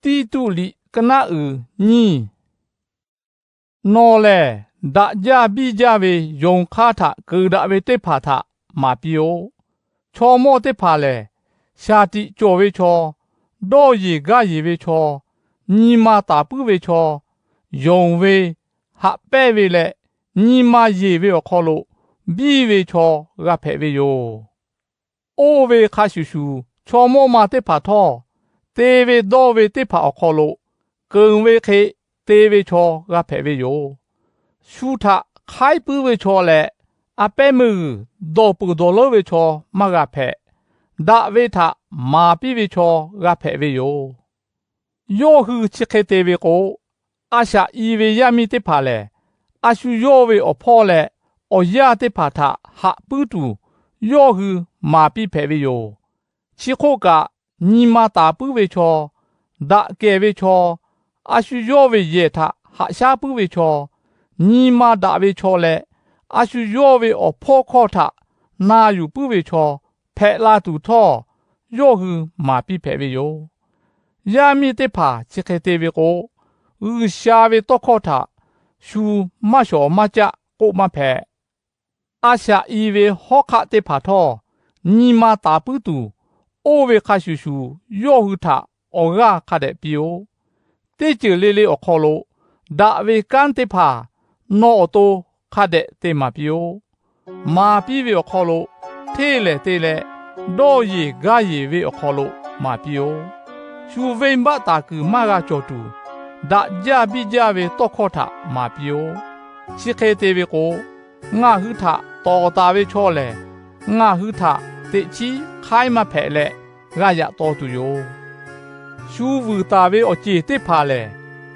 Tiˇtuˆ liꞈ k'aˉ naˆ uiˍ nyiˇ. Nawˬ lehˬ, daꞈ jaˇ biˇ jaˇ ve yonˍ hk'aˇ htaꞈ keunˍ daꞈ ve teˇ hpaˍ htaꞈ maˍ piˇ-oˆ. Chaw mawˇ teˇ hpaˍ lehˬ, shaˍ tiꞈ cawˬ ve chaw, dawˇ yeˬ gaˇ yeˬ ve chaw, nyi ma taˍ puiˉ ve chaw, yonˍ ve, haꞈ pehnˇ ve leh nyi ma yeˬ ve awˬ hk'aw lo biˇ ve chaw g'a hpehꞈ ve yoˬ. Oˇ ve hk'a shuˍ shuˍ, chaw mawˇ ma teˇ hpaˍ htawˇ, te ve dawˇ ve teˇ hpaˍ awˬ hk'aw lo keunˍ ve hk'e te ve chaw g'a hpehꞈ ve yoˬ. Shu htaꞈ hk'aiˉ puiˉ ve chaw leh, a pehˉ meuˇ g'uiˬ dawˬ peuˬ dawˬ leuˉ ve chaw maˇ g'a hpehꞈ. Daꞈ ve htaꞈ maˍ piˇ ve chaw g'a hpehꞈ ve yoˬ. Yawˇ hui chi hk'e te ve k'o, a shaꞈ i ve yaˇ miˇ teˇ hpaˍ lehˬ, a shu yawˇ ve awˬ hpawˇ leh awˬ yaˇ teˇ hpaˍ htaꞈ haꞈ puiˉ tuˬ, yawˇ hui maˍ piˇ hpehꞈ ve yoˬ. Chi hk'oˆ kaꞈ, nyi ma taˍ puiˉ ve chaw, daꞈ kehˬ ve chaw, a shu yawˇ ve yehˬ htaꞈ haꞈ shaˉ puiˉ ve chaw, nyi ma daꞈ ve chaw leh, a shu yawˇ ve awˬ hpawˇ hkawˇ htaꞈ na yuˬ puiˉ ve chaw hpehꞈ la tuˬ htawˇ, yawˇ hui maˍ piˇ hpehꞈ ve yoˬ. Yaˇ miˇ teˇ hpaˍ chi hk'e te ve k'o, G'uiˬsha ve tawˇ hkawˇ htaꞈ shu maˇ shawˍ maˇ caˆ k'oˆ maˇ hpehꞈ. A shaꞈ i ve hawˉ hk'aˆ teˇ hpaˍ htawˇ, nyi ma taˍ puiˉ tuˬ, oˇ ve hk'a shuˍ shuˍ yawˇ hui htaꞈ awˬ g'aˇ hk'a dehꞈ piˇ-oˆ. Teˇ ceuˬ le le awˬ hk'aw lo, daꞈ ve kanˉ teˇ hpaˍ nawˬ awˬ to hk'a dehꞈ te maˍ piˇ-oˆ. Maˍ piˇ ve awˬ hk'aw lo, hteˇ lehˍ te leh dawˇ yeˬ gaˇ yeˬ ve awˬ hk'aw lo maˍ piˇ-oˆ. Shu venˇbaˆ taˍ kuiˬ maˇ g'a cawˬ tuˬ, daꞈ jaˇ biˇ jaˇ ve tawˇ hkawˇ htaꞈ maˍ piˇ-oˆ. Chi hk'e te ve k'o, ngaˬ hui htaꞈ tawˍ taˍ ve chaw lehˬ, ngaˬ hui htaꞈ teꞈ chiˉ hk'aiˉ maˇ hpehꞈ leh g'a yaꞈ taw tuˬ yoˬ. Shu vuiˬ taˍ ve awˬ ceˬ teˇ hpaˍ lehˬ,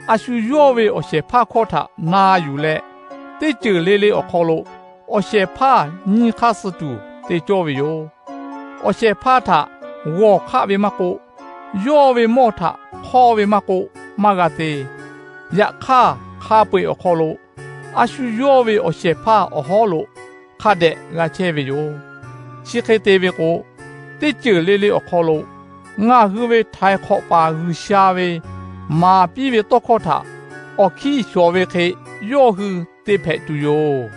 a shu yawˇ ve awˬ shehˍ hpaˇ hkawˇ htaꞈ na yuˬ leh, teˇ ceuˬ le le awˬ hk'aw lo awˬ shehˍ hpaˇ nyi hk'aˇ suh tuˬ te cawˇ ve yoˬ. Awˬ shehˍ hpaˇ htaꞈ g'awˬ hk'aˆ ve maˇ k'oˆ, yawˇ ve mawˇ htaꞈ hk'awˇ ve maˇ k'oˆ, maˇ g'a te. Yaꞈ hk'aˇ, hk'a peu-eˬ awˬ hk'aw lo a shu yawˇ ve awˬ shehˍ hpaˇ awˬ hawˉ lo hk'a dehꞈ g'a chehˇ ve yoˬ. Chi hk'e te ve k'o, teˇ ceuˬ le le awˬ hk'aw lo ngaˬ hui ve htaiˍ hk'awꞈ paˍ G'uiˬsha ve maˍ piˇ ve tawˇ hkawˇ htaꞈ awˬ hkiˇ shawˍ ve hk'e yawˇ hui te hpehꞈ tuˬ yoˬ.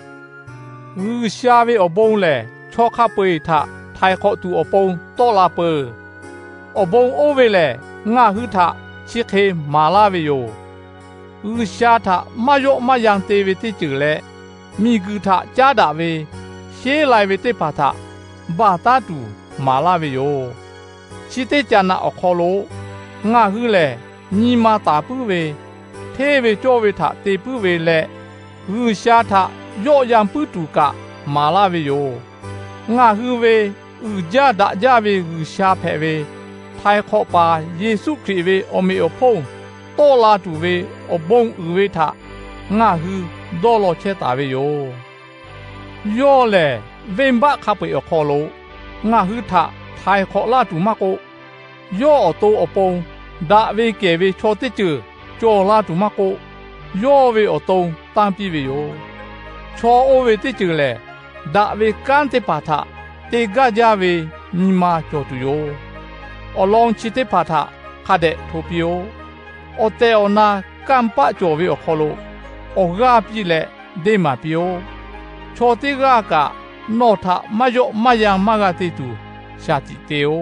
G'uiˬsha ve awˬ bon lehˬ, chaw hk'a peu-eˬ htaꞈ htaiˍ hk'awꞈ tuˬ awˬ pon tawˆ la peuˬ. Awˬ bon oˇ ve lehˬ, ngaˬ hui htaꞈ chi hk'e maˍ laˇ ve yoˬ. G'uiˬsha htaꞈ maˇ yawˆ maˇ yan te ve teˇ ceuˬ leh, miˬguiˬ htaꞈ caˉ daꞈ ve, sheˉ lai ve teˇ hpaˍ htaꞈ baˬ taˉ tuˬ maˍ laˇ ve yoˬ. Chi teˇ ca naꞈ awˬ hk'aw lo ngaˬ hui lehˬ, nyi ma taˍ puiˉ ve, hteˇ ve cawˇ ve htaꞈ te puiˉ ve leh, G'uiˬsha htaꞈ yawˆ yan puiˉ tuˬ kaꞈ maˍ laˇ ve yoˬ. Ngaˬ hui ve uiˍ jaˇ daꞈ jaˇ ve G'uiˬsha hpehꞈ ve, htaiˍ hk'awꞈ paˍ Yeˍsuˆ Hkriꞈ ve awˬ meꞈ awˬ hponˇ tawˆ la tuˬ ve awˬ bon uiˍ ve htaꞈ ngaˬ hui dawˇ law chehˇ taˍ ve yoˬ. Yawˇ lehˬ, venˇbaˆ hk'a peu-eˬ awˬ hk'aw lo ngaˬ hui htaꞈ htaiˍ hk'awꞈ laˇ tuˬ maˇ k'oˆ, yawˇ awˬ to awˬ pon daꞈ ve kehˬ ve chaw teˇ ceuˬ cawˬ la tuˬ maˇ k'oˆ, yawˇ ve awˬ to tanˇ piˇ ve yoˬ. Chaw oˇ ve teˇ ceuˬ lehˬ, daꞈ ve kanˉ teˇ hpaˍ htaꞈ te gaˇ jaˇ ve nyi ma cawˬ tuˬ yoˬ. Awˬ lawn chi teˇ hpaˍ htaꞈ hk'a dehꞈ hto piˇ-oˆ. Awˬ tehˬ awˬ na kanˇ paˆ cawˬ ve awˬ hk'aw lo awˬ g'aˇ piˇ leh deˇ maˍ piˇ-oˆ. Chaw teˇ g'aˇ kaꞈ nawˬ htaꞈ maˇ yawˆ maˇ yan maˇ g'a te tuˬ shaˍ tiꞈ te-o.